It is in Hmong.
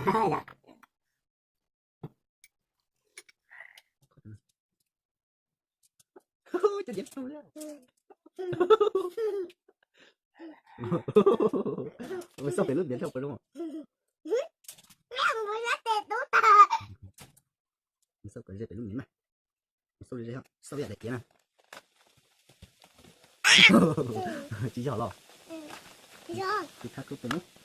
Cov diav rau li. Mus xauj pem lub diav rau puas zoo. Mus xauj kom ze pem lub miv mas. Mus xauj ze, xauj ib yam daim tiav na. Tsis yog los? Tus thab kub pem lub.